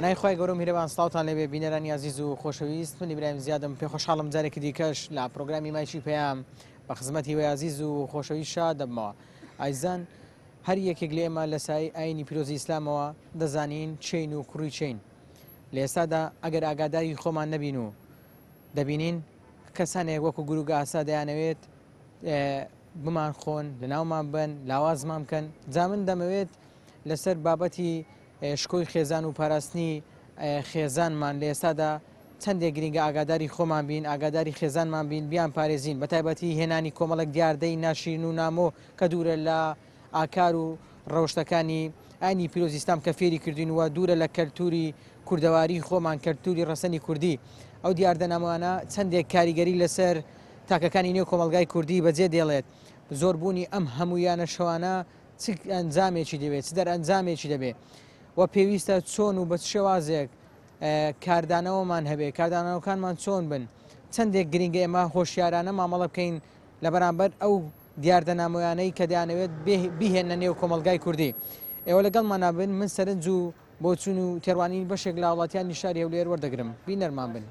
بەناوی خوای گەورە و میهرەبان سڵاوتان لێبێ بینەرانی ئازیز و خۆشەویست من ئیبراهیم زیادم پێ خۆشحاڵم جارێکی دیکەش لە پرۆگرامی مایکی پەیام بە خزمەت هیوای ئازیز و خۆشەویست شاد دەبمەوە ئایزان هەر یەکێک لە ئێمە لە سایەی ئاینی پیرۆزی ئیسلامەوە دەزانین چین و کوڕی چین لە ئێستادا ئەگەر ئاگاداری خۆمان نەبین و دەبینین کەسانێک وەکو گروگ ئاسا دەیانەوێت بمان خۆن لەناومان بن لاوازمان بکەن جا من دەمەوێت لەسەر بابەتی شکۆی خێزان و پاراستنی خێزانمان لە ئێستادا چەندێک گرنگە ئاگاداری خۆمان بین ئاگاداری خێزانمان بین بیان پارێزین بە تایبەتی هێنانی کۆمەڵێک دیاردەی ناشرین و نامۆ کە دوورە لە ئاکار و ڕەوشتەکانی ئاینی پیرۆزی ئیسلام کە فێری کردوین و دوورە لە کەلتوری کوردەواری خۆمان کەلتوری ڕەسەنی کوردی ئەو دیاردە نامۆیانە چەندێک کاریگەری لەسەر تاکەکانی نێو کۆمەڵگای کوردی بەجێ دێڵێت زۆربوونی ئەم هەموویانە شەوانە چ ئەنجامێکی دەبێت چ دەرئەنجامێکی دەبێت و پێویستە چۆن و بە چ شێوازێک کاردانەوەمان هەبێت کاردانەوەکانمان چۆن بن چەندێک گرنگە ئێمە هۆشیارانە مامەڵە بکەین لە بەرامبەر ئەو دیاردە نامۆیانەی کە دەیانەوێت بیهێننە نێو کۆمەڵگای کوردی. ئێوە لەگەڵمانا بن، من سەرنج و بۆچوون و تێڕوانینی بەشێک لە هاوڵاتیانی شاری هەولێر وەردەگرم. بینەرمان بن.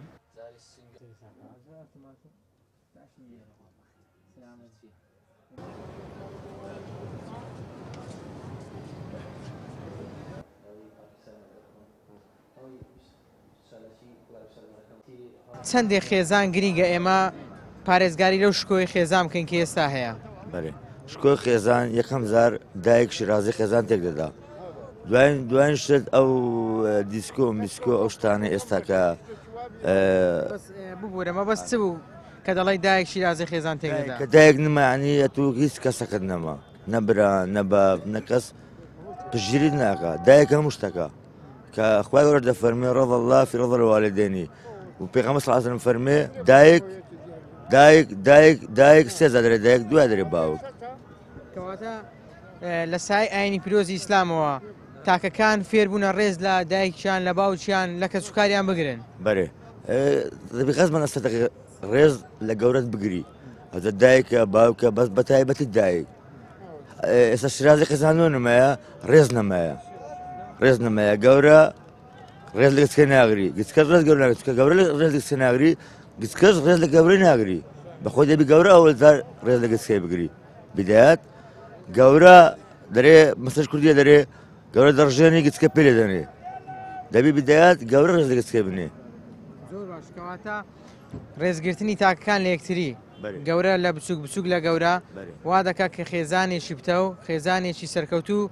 چەندێک خێزان گرینگە ئێمە پارێزگاری لەو شکۆی خێزان بکەین کە ئێستا هەیە. بەێ شکۆی خێزان یەکەم زار دایک شرازی خێزان تێک دەدا دوایین دوایین شت ئەو دیسکۆ میسکۆ ئەو شتانە ئێستا کە ببوورە مەبەست چ بوو کە دەڵی دایک شیرازی خێزان تێک دەدا کە دایک نمانی ئەتو هیچ کەسەکەت نەما نەبرا نەبا نەکەس پشگیریت ناکە دایک هەموو شتەکە کە خوای گەورە دەفەرمێ رضا الله في رضا الوالدین و پێغەمبەر صلی الله علیه وسلم فەرمێ دایک دایک دایک دایک سێ جار دەرێ دایک دوای دەرێ باوک. کەواتە لە سای ئاینی پیرۆزی ئیسلامەوە تاکەکان فێربوونە ڕێز لە دایکیان لە باوکیان لە کەسوکاریان بگرن. بەرێ دەبی خەزمە لەسەر ڕێز لە گەورەت بگری ئەجە دایکە باوکە بەس بە تایبەتی دایک ئێستا شرازی خێزان نمایە ڕێز نەمایە ڕێز نەمایە گەورە ڕێز لە گچکە ناگری گچکە ڕێز گەورە ناگری گەورە ڕێز لە گچکە ناگری گچکەش ڕێز لە گەورە ناگری بەخۆی دەبی گەورە ئەوە جار ڕێز لە گچکەی بگری بدایەت گەورە دەرێ مەسەش کوردیە دەرێ گەورە دەڕژێنی گچکە پێ لێ دەنێ دەبی بدایەت گەورە ڕێز لە گچکەی بنێ. زۆر باش کەواتە ڕێزگرتنی تاکەکان لە یەکتری گەورە لە بچوک بچوک لە گەورە وا دەکات کە خێزانێکی پتەو خێزانێکی سەرکەوتوو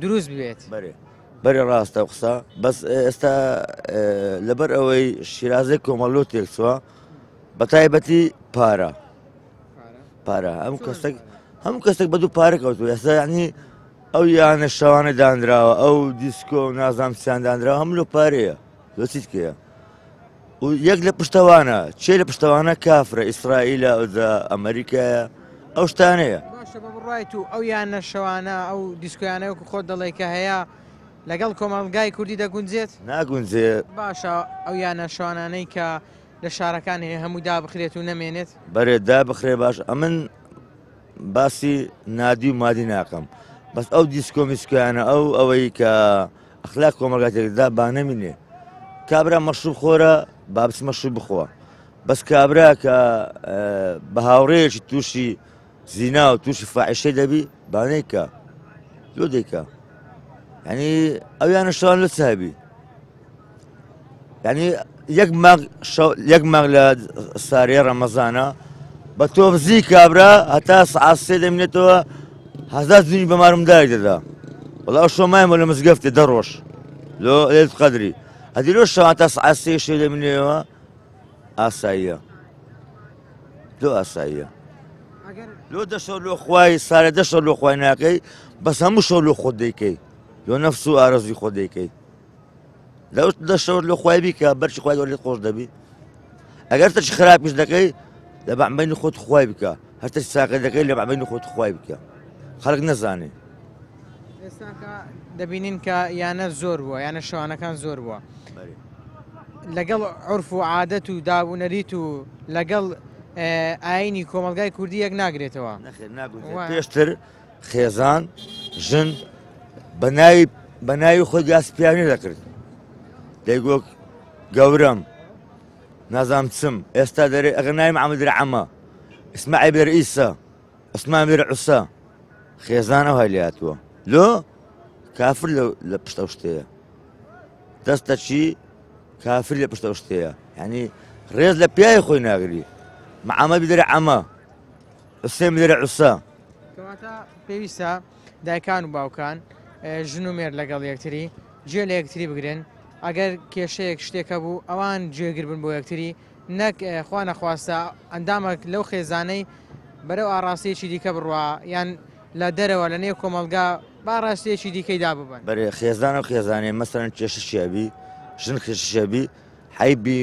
دروست بێت. بەرێ ڕاستە قسە بەس ئێستا لەبەر ئەوەی شیرازەی کۆمەڵلۆ تێکچووە بە تایبەتی پارە پارە هەموو کەسێک هەموو کەسێک بە دوو پارە کەوتو ئێستا یعنی ئەو یانە شەوانە دانراوە ئەو دیسکۆ نازام سیان دانراوە هەموو لۆ پارەیە لۆ چیتکەیە و یەک لە پشتەوانە چێ لە پشتەوانە کافرە ئیسرائیلە ئەوجا ئەمریکایە ئەو شتانەیە. باشە بە بڕوای تو ئەو یانە شەوانە ئەو دیسکۆیانە وەکو خۆت دەڵێی کە هەیە لەگەڵ کۆمەڵگای کوردی دەگونجێت؟ ناگونجێ. باشە ئەو یانە شەوانانەی کە لە شارەکان هەیە هەموو دابخرێت و نەمێنێت؟ بەرێ دابخرێ باش ئەمن باسی نادی و مادی ناکەم بەس ئەو دیسکۆ میسکۆیانە ئەو ئەوەی کە ئەخلاق کۆمەڵگا تێکدا با نەمینێ کابرا مەشروب خۆرە با بچ مەشروب بخۆ بەس کابرا کە بە هاوڕێیەکی تووشی زینا و تووشی فاحیشەی دەبی با نەیکا لۆ دەیکا یعنی ئەویانە شەوان لە چابی یعنی یەک مانگ یەک مانگ لە سارێ ڕەمەزانە بە تۆبزی کابرا هەتا سعات سێ دەمێنێتەوە هەزار جنی بە مارم دایک دەدا وەڵا ئەو شەو مایمەوە لە مزگەفتێ دە ڕۆژ لۆ لەیلەت قەدری ئەدی لۆ شەوان تا سعات سێ شەو دەمێنێەوە ئاساییە لۆ ئاساییە لۆ دە شەو لۆ خوای سارە دە شەو لۆ خوای ناکەی بەس هەموو شەو لۆ خۆت دەیکەی لۆ نەفس و ئارەزوی خۆت دەیکەی لەو دە شەوت لۆ خوای بیکە بەرچی خوای گەورە لێت خۆش دەبی ئەگەر تەچ خراپیش دەکەی لە بەعمەینی خۆت خوای بکە هەر تەچ چاکە دەکەی لە بەعمەینی خۆت خوای بکە خەڵک نەزانێ. ئێستاکە دەبینین کە یانە زۆر بووە یانە شەوانەکان زۆر بووە لەگەڵ عرف و عادەت و داب و نەریت و لەگەڵ ئاینی کۆمەلگای کوردی یەک ناگرێتەوە. پێشتر خێزان ژن بە ناوی بە ناوی خۆی گاز پیاوی دەکرد. دەیگۆ گەورەم نازانم چم ئێستا دەرێ ئەگەر ناوی محەممەد دەرێ عەمە ئیسماعیل دەرێ ئیسا عوسمان دەرێ عوسا خێزان ئەوهای لێ هاتووە لۆ کافر لە پشت ئەو شتەیە دەستە چی کافر لە پشت ئەو شتەیە یعنی ڕێز لە پیاوی خۆی ناگری محەممەد بدەرێ عەمە حوسێن بدەرێ عوسا کەواتە پێویستە دایکان و باوکان ژن و مێرد لەگەڵ یەکتری گوێ لە یەکتری بگرن ئەگەر کێشەیەک شتێک هەبوو ئەوان گوێگر بن بۆ یەکتری نەک خوا نەخواستە ئەندامەک لەو خێزانەی بەرەو ئاڕاستەیەکی دیکە بڕوا یان لە دەرەوە لە نێو کۆمەڵگا با ڕاستەیەکی دیکەی دا ببەن. بەرێ خێزان و خێزانێ مەسەلەن کێشەشی هەبی ژن کێشەشی هەبی حەیبی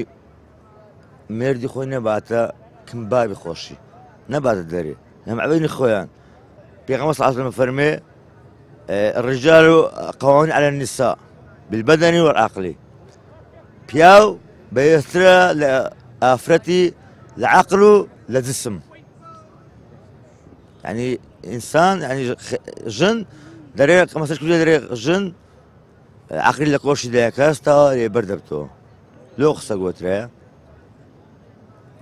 مێردی خۆی نەباتە کم بابی خۆشی نەباتە دەرێ هەم عەبینی خۆیان پێغەمبەر صلی الله علیه و سلم فەرمێ الرجال قوامون على النساء بالبدن والعقل پیاو بەهێزترە لە ئافرەتی لە عقل و لە جسم یعنی ئینسان یعنی ژن دەرێ مەسەش کوردی دەرێ ژن عقلی لە کۆشی دایە هەستاوە لێ بەردەبتەوە لۆ قسە گۆترایە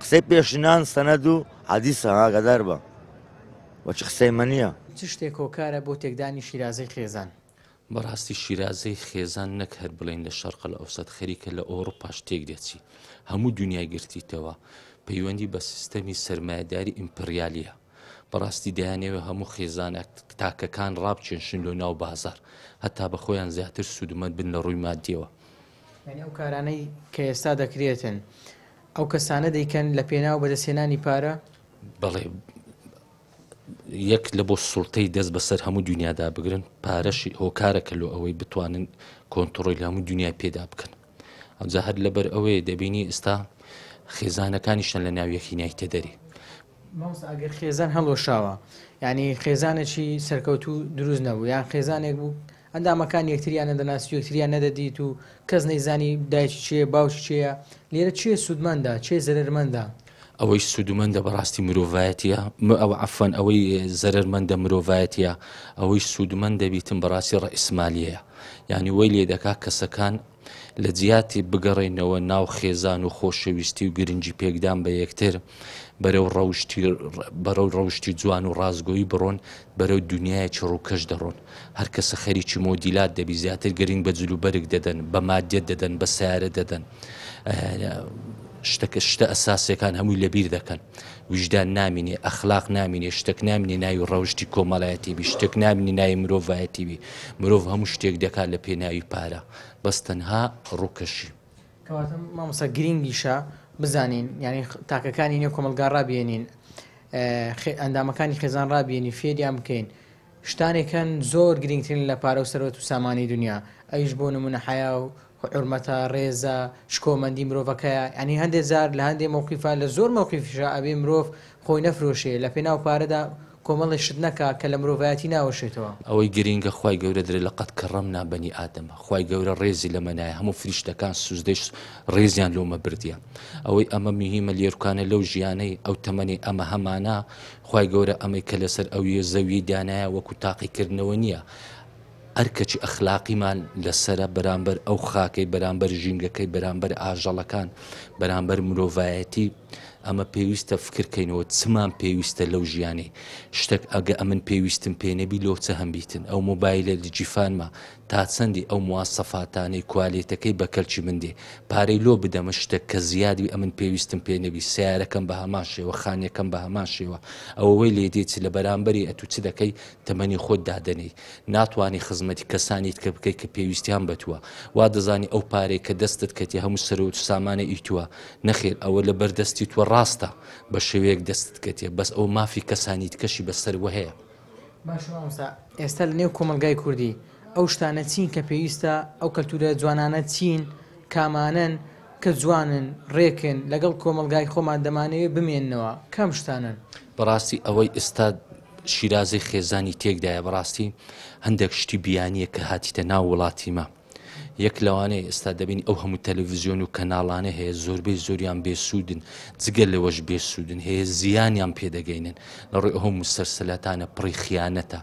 قسەی پێشینان سەنەد و حەدیسە ئاگادار بە وەچ قسەی مە نییە. چ شتێک هۆکارە بۆ تێکدانی شیرازەی خێزان؟ بەڕاستی شیرازەی خێزان نەک هەر بڵێین لە شەرق الاوسط خەریکە لە ئەوروپاش تێک دەچی هەموو دنیای گرتیتەوە پەیوەندی بە سیستەمی سەرمایەداری ئیمپریالیە بەڕاستی دەیانەوێ هەموو خێزانە تاکەکان ڕابچێنشن لۆ ناو بازار هەتا بە خۆیان زیاتر سوودمەند بن لە ڕووی مادیەوە. یانی ئەو کارانەی کە ئێستا دەکرێتن ئەو کەسانە دەیکەن لە پێناو بەدەستهێنانی پارە؟ بەڵێ یەک لە بۆ سوڵتەی دەست بەسەر هەموو دنیادا بگرن پارەشی هۆکارەکە لۆ ئەوەی بتوانن کۆنتڕۆی لە هەموو دنیای پێدا بکەن ئەوجا هەر لەبەر ئەوەیە دەبینی ئێستا خێزانەکانیشان لە ناو یەکی نایتە دەرێ. مامۆستا ئەگەر خێزان هەڵوەشاوە یعنی خێزانێکی سەرکەوتوو دروست نەبوو یان خێزانێک بوو ئەندامەکان یەکتریان نەدەناسی و یەکتریان نەدەدیت و کەس نەیزانی دایکی کێیە باوکی کێیە لێرە کێ سوودمەندە کێ زەرەرمەندە؟ ئەوەی سوودمەندە بەڕاستی مرۆڤایەتیە ئەوە عەفوەن ئەوەی زەرەرمەندە مرۆڤایەتیە ئەوەی سوودمەند دەبیتن بەڕاستی ڕەئسمالیەیە یعنی وەی لێ دەکا کەسەکان لە جیاتی بگەڕێنەوە ناو خێزان و خۆشەویستی و گرنگی پێکدان بە یەکتر بەرەو ڕەوشتی بەرەو ڕەوشتی جوان و ڕاستگۆیی بڕۆن بەرەو دنیایەکی ڕووکەش دەڕۆن هەر کەسە خەریکی مۆدیلات دەبی زیاتر گرنگ بە جل و بەرگ دەدەن بە مادیەت دەدەن بە سیارە دەدەن شتەکە شتە ئەساسیەکان هەمووی لەبیر دەکەن ویژدان نامینێ ئەخلاق نامینێ شتێک نامینێ ناوی ڕەوشتی کۆمەڵایەتی بی شتێک نامینێ ناوی مرۆڤایەتی بی مرۆڤ هەموو شتێک دەکات لە پێناوی پارە بەس تەنها ڕووکەشی. کەواتە مامۆستا گرینگیشە بزانین یانی تاکەکانی نێو کۆمەڵگا ڕابێنین ئەندامەکانی خێزان ڕابێنین فێریان بکەین شتانێک هەن زۆر گرینگترین لە پارە و سەروەت و سامانی دونیا ئەویش بۆ نمونە حەیا و حورمەتە، ڕێزە، شکۆمەندی مرۆڤەکەیە، یانی هەندێ جار لە هەندێ مەوقیفا لە زۆر مەوقیفیشا ئەبێ مرۆڤ خۆی نەفرۆشێ لە پێناو پارەدا کۆمەڵێ شت نەکا کە لە مرۆڤایەتی ناوەشێتەوە. ئەوەی گرینگە خوای گەورە درێ لقد کرمنا بنی آدم خوای گەورە ڕێزی لەمە نایە هەموو فریشتەکان سوجدەی ڕێزیان لۆمە بردیە ئەوەی ئەمە مهیمە لێرکانە لەو ژیانەی ئەو تەمەنەی ئەمە هەمانە خوای گەورە ئەمەی کە لەسەر ئەویە زەویەی دانایە وەکو تاقیکردنەوە نیە ئەرکەکی ئەخلاقیمان لەسەرە بەرامبەر ئەو خاکەی بەرامبەر ژینگەکەی بەرامبەر ئاژەڵەکان بەرامبەر مرۆڤایەتی ئەمە پێویستە فکر کەینەوە چمان پێویستە لەو ژیانەی شتەک ئەگە ئەمن پێویستم پێ نەبی لۆ چە هەم بیتن ئەو مۆبایلە لە جیفانمە تا چەندی ئەو مواسەفاتانەی کوالێتەکەی بە کەلکی من دێ پارەی لۆ بدەمە شتەک کە زیاد بی ئەمن پێویستم پێ نەبی سەیارەکەم بە هەمان شێوە خانیەکەم بە هەمان شێوە ئەوە وەی لێ دێ چ لە بەرامبەری ئەتوو چ دەکەی تەمەنی خۆت دادەنێی ناتوانی خزمەتی کەسانی تکە بکەی کە پێویستیان بە تووە وا دەزانی ئەو پارەی کە دەستت کەتیە هەموو سەرەوت و سامانە ئی تووە نەخێر ئەوە لە بەر دەستی تووە ڕاستە بە شێوەیەک دەستت کەتیە بەس ئەوە مافی کەسانی تکەشی بە سەروە هەیە. باشە مامۆستا ئێستا لە نێو کۆمەڵگای کوردی ئەو شتانە چین کە پێویستە ئەو کەلتورە جوانانە چین کامانەن کە جوانن ڕێکن لەگەڵ کۆمەڵگای خۆمان دەمانەوێ بمێننەوە کام شتانەن؟ بەڕاستی ئەوەی ئێستا شیرازەی خێزانی تێکدایە بەڕاستی هەندێک شتی بیانیە کە هاتیتە ناو وڵاتی مە یەک لەوانەیە ئێستا دەبینی ئەو هەموو تەلەڤزیۆن و کەناڵانە هەیە زۆربەی زۆریان بێسوودن جگە لەوەش بێسوودن هەیە زیانیان پێدەگەینن لە ڕووی ئەو مسەرسەلاتانە پڕی خیانەتە.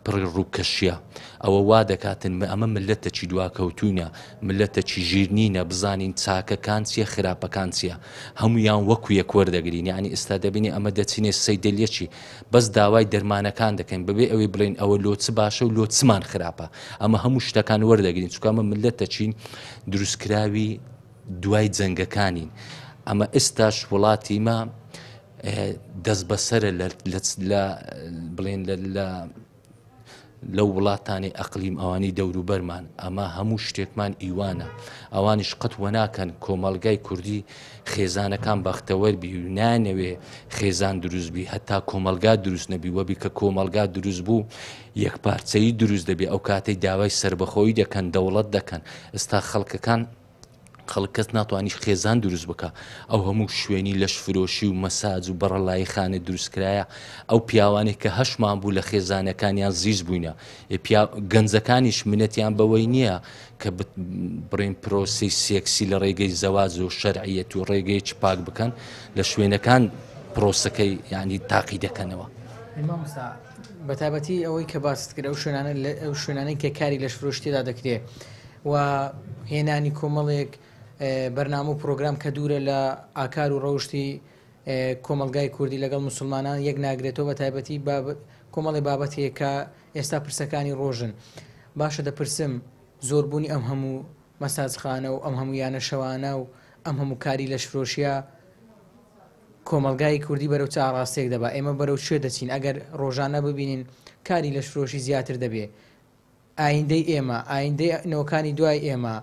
پڕی ڕووکەشیە ئەوە وا دەکاتن ئەمە ملەتەکی دواکەوتوینە ملەتەکی ژیر نینە بزانین چاکەکان چیە خراپەکان چیە هەموویان وەکو یەک وەردەگرین یانی ئێستا دەبینی ئەمە دەچینێ سەیدەلیەکی بەس داوای دەرمانەکان دەکەین بەبێ ئەوەی بڵێین ئەوە لۆ چ باشە و لۆ چمان خراپە ئەمە هەموو شتەکان وەردەگرین چونکە ئەمە ملەتەکین دروستکراوی دوای جەنگەکانین ئەمە ئێستاش وڵاتی مە دەست بەسەرە لە بڵێن لە لەو وڵاتانەی ئەقلیم ئەوانەی دەوروبەرمان ئەمە هەموو شتێکمان ئیوانە ئەوانیش قەت وەناکەن کۆمەڵگای کوردی خێزانەکان بەختەوەر بی و نانەوێ خێزان دروست بی هەتا کۆمەڵگا دروست نەبی وەبی کە کۆمەڵگا دروست بوو یەکپارچەیی دروست دەبی ئەو کاتەی داوای سەربەخۆیی دەکەن دەوڵەت دەکەن ئێستا خەڵکەکان خەڵک کەس ناتوانانی خێزان دروست بکە ئەو هەموو شوێنی لەش فرۆشی و مەساج و بەڕەلایی خانە دروستکرایە ئەو پیاوانێک کە هەشمان بوو لە خێزانەکانیان زیز بووینە گەنجەکانیش منەتیان بەوەی نییە کە بڕین پرۆسی سێکسی لە ڕێگەی زەواج و شەرعیەت و ڕێگەیەکی پاک بکەن لە شوێنەکان پرۆسەکەی یعنی تاقی دەکەنەوە. مامۆستا بەتایبەتی ئەوەی کە باست کرد ئەو شوێنانە ئەو شوێنانەی کە کاری لەشفرۆشی تێدا دەکرێ و هێنانی کۆمەڵێک بەرنامە و پرۆگرام کە دوورە لە ئاکار و ڕەوشی کۆمەڵگای کوردی لەگەڵ موسڵمانان یەک ناگرێتەوە بە تایبەتی کۆمەڵی بابەتێک کە ئێستا پرسەکانی ڕۆژن باشە دەپرسم زۆربوونی ئەم هەموو مەساجخانە و ئەم هەموو یانە شەوانە و ئەم هەموو کاری لەشفرۆشیە کۆمەڵگای کوردی بەرەو چ ئاڕاستەیەک دەبا؟ ئێمە بەرەو کوێ دەچین ئەگەر ڕۆژانە ببینین کاری لەشفرۆشی زیاتر دەبێ؟ ئایندەی ئێمە، ئایندەی نەوەکانی دوای ئێمە،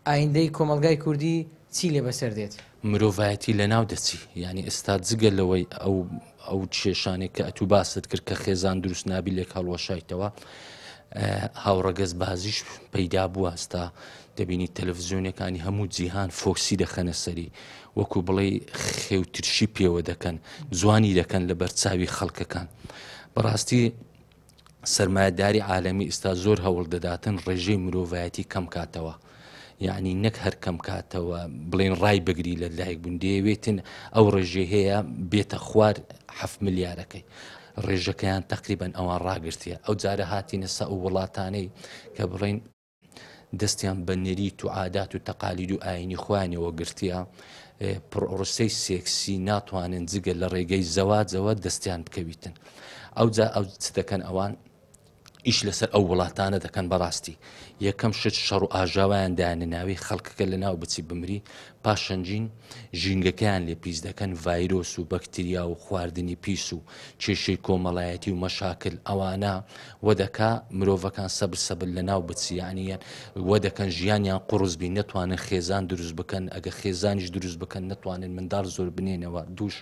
ئایندەی کۆمەڵگای کوردی چی لێ بەسەر دێت؟ مرۆڤایەتی لەناو دەچی یانی ئێستا جگە لەوەی ئەو ئەو کێشانەی کە ئەتوو باست کرد کە خێزان دروست نابی لێک هەڵوەشایتەوە هاوڕەگەز بازیش پەیدا بووە ئەستا دەبینی تەلەڤزیۆنەکانی هەموو جیهان فۆکسی دەخەنە سەری وەکو بڵێ خێوترشی پێوە دەکەن جوانی دەکەن لە بەرچاوی خەڵکەکان بەڕاستی سەرمایەداری عالەمی ئیستا زۆر هەوڵ دەداتن ڕێژەی مرۆڤایەتی کەم کاتەوە یعنی نەک هەر کەم کاتەوە بڵێن ڕای بگری لە لایک بوون دەیەوێتن ئەو ڕێژەی هەیە بێتە خوار هەفت ملیارەکەی ڕێژەکەیان تقریبان ئەوان ڕاگرتیە ئەو جارە هاتینە سە ئەو وڵاتانەی کە بڵین دەستیان بە نەریت و عادات و تەقالید و ئاینی خۆیانەوە گرتیە پڕۆسەی سێکسی ناتوانن جگە لە ڕێگەی زەواجەوە دەستیان بکەویتن ئەوجا ئەو چ دەکەن ئەوان ئیش لەسەر ئەو وڵاتانە دەکەن بەڕاستی یەکەم شت شەڕ و ئاژاوایان دایانە ناوی خەڵکەکە لە ناو بچی بمری پاشەنجین ژینگەکەیان لێ پیس دەکەن، ڤایرۆس و بەکتریا و خواردنی پیس و کێشەی کۆمەڵایەتی و مەشاکل ئەوانە وەدەکا مرۆڤەکان سەبر سەبر لەناو بچی یانی یان وەدەکەن ژیانیان قوڕس بی نەتوانن خێزان دروست بکەن ئەگە خێزانیش دروست بکەن نەتوانن منداڵ زۆر بنێنەوە دووش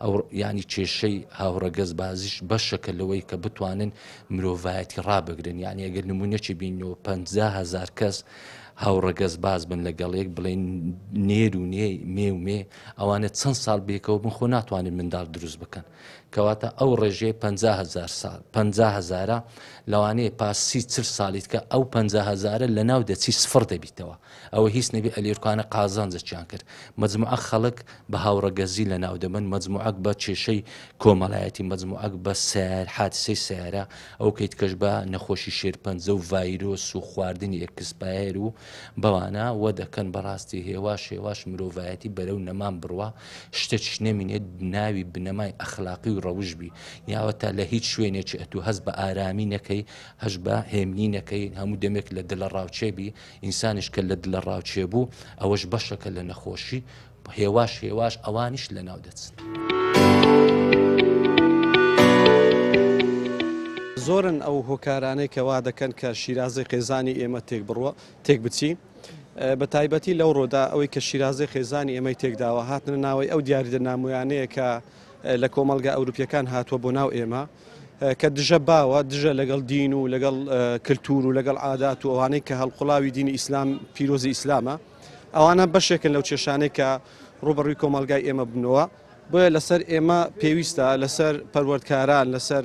ئەو یانی کێشەی هاوڕەگەز بازیش بەشەکە لەوەی کە بتوانن مرۆڤایەتی ڕابگرن یانی ئەگەر نمونەکی بینەوە 50 هزار کەس هاوڕەگەز باز بن لەگەڵ یەک بڵێن نێر و نێ مێ و مێ ئەوانە چەند ساڵ بێکەوە بن خۆ ناتوانن منداڵ دروست بکەن کەواتە ئەو ڕێژەیە 50 هزار ساڵ 50 هزارە لەوانەیە پاس سی چل ساڵیت کە ئەو 50 هزارە لە ناو دەچی سفر دەبیتەوە ئەوە هیچ نەبی ئەلیرکانە قازانجەکیان کرد مجموعە خەڵک بە هاوڕەگەزی لە ناو دەبن مجموعەک بە کێشەی کۆمەڵایەتی مجموعەک بە سەیار حادسەی سەیارە ئەو کەیتکەش بە نەخۆشی شێرپەنجە و ڤایرۆس و خواردنی expire و بەوانە وە دەکەن بەڕاستی هێواش هێواش مرۆڤایەتی بەرەو نەمان بڕوا شتەکیش نەمینێت ناوی بنەمای ئەخلاقی و ڕەوش بی یاوەتا لە هیچ شوێنێکی ئەتوو هەست بە ئارامی نەکەی هەش بە هێمنی نەکەی هەموو دەمێک لە دڵەڕاوکێ بی ئینسانیش کە لە دلەڕاوکێ بوو ئەوەش بەشەکە لە نەخۆشی هێواش هێواش ئەوانیش لەناو دەچن. زۆرن ئەو هۆکارانەی کە وا دەکەن کە شیرازەی خێزانی ئێمە تێک بڕوە تێک بچی بە تایبەتی لەو ڕۆدا ئەوەی کە شیرازەی خێزانی ئێمەی تێکداوە هاتنە ناوەی ئەو دیاریدە نامۆیانەیە کە لە کۆمەڵگا ئەوروپیەکان هاتووە بۆ ناو ئێمە کە دژە باوە دژە لەگەڵ دین و لەگەڵ کللتور و لەگەڵ عادات و ئەوانەی کە هەڵقوڵاوی دینی ئیسلام پیرۆزی ئیسلامە ئەوانە بەشێکن لەو کێشانەی کە ڕووبەڕووی کۆمەڵگای ئێمە بنەوە بۆیە لەسەر ئێمە پێویستە لەسەر پەروەردکاران لەسەر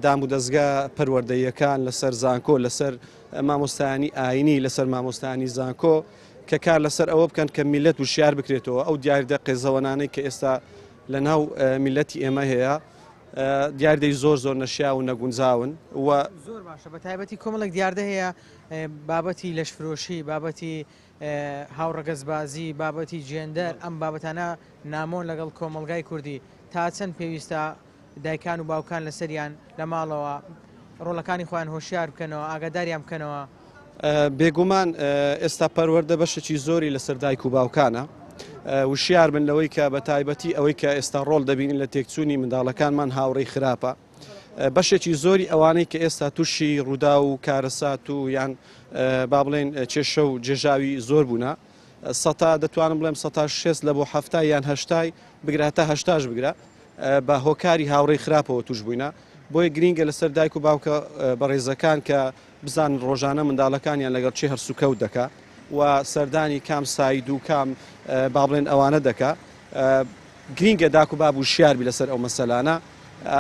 دام و دەستگا پەروەردەیەکان لەسەر زانکۆ لەسەر مامۆستایانی ئاینی لەسەر مامۆستایانی زانکۆ کە کار لەسەر ئەوە بکەن کە میلەت وشیار بکرێتەوە ئەو دیاردە قێزەوەنانەی کە ئێستا لە ناو میلەتی ئێمە هەیە. دیاردەی زۆر زۆر نەشیاو و نەگونجاون و. زۆر باشە بە تایبەتی کۆمەڵێک دیاردە هەیە بابەتی لەشفرۆشی، بابەتی هاوڕەگەزبازی، بابەتی جێندەر، ئەم بابەتانە نامۆن لەگەڵ کۆمەڵگای کوردی، تا چەند پێویستە دایکان و باوکان لەسەریان لە ماڵەوە ڕۆڵەکانی خۆیان هۆشیار بکەنەوە، ئاگاداریان بکەنەوە؟ بێگومان ئێستا پەروەردە بەشێکی زۆری لەسەر دایک و باوکانە، وشیار بن لەوەی کە بە تایبەتی ئەوەی کە ئێستا ڕۆڵ دەبینین لە تێکچوونی منداڵەکانمان هاوڕێی خراپە، بەشێکی زۆری ئەوانەی کە ئێستا تووشی ڕووداو و کارەسات و یان با بڵێن کێشە و جێژاوی زۆر بوونە سەتا دەتوانم بڵێم سەتا شێست لە بۆ حەفتای یان هەشتای بگرە هەتا هەشتاش بگرە بە هۆکاری هاوڕێی خراپەوە توش بووینە بۆیە گرینگە لەسەر دایک و باوکە بەڕێزەکان کە بزانن ڕۆژانە منداڵەکانیان لەگەڵ چێ هەرسوکەوت دەکا و سەردانی کام ساید و کام با بڵێن ئەوانە دەکا گرینگە داک و باب وشیار بی لەسەر ئەو مەسەلانە